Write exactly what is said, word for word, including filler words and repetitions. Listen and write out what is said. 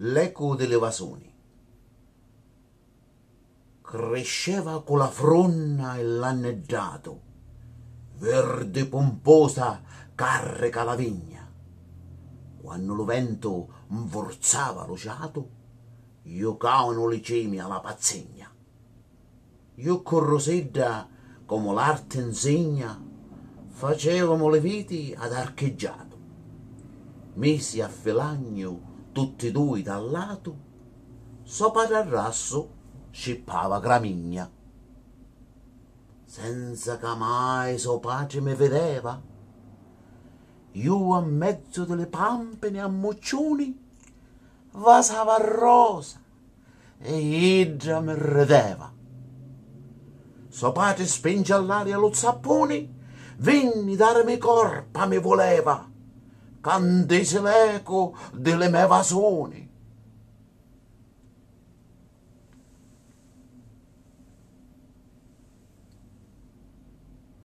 L'ecu di li vasuni. Crisceva cu la frunna e l'anniddatu, virdi pumposa, carrica la vigna. Quannu lu ventu nfurzava lu ciatu, jucavanu li cimi a la pazzigna. Ju cu Rusidda, comu l'arti nsigna, facevamu li viti ad archiggiatu. Misi a filagnu tutti dui da latu, so patri arrassu scippava gramigna. Senza ca mai so patri mi videva, ju a mezzu di li pampini a mucciuni vasava a rosa e idda mi rideva. So patri spingi all'aria lu zappuni, vinni darimi corpa mi vuleva, ca ntisi l'ecu di li me vasuni.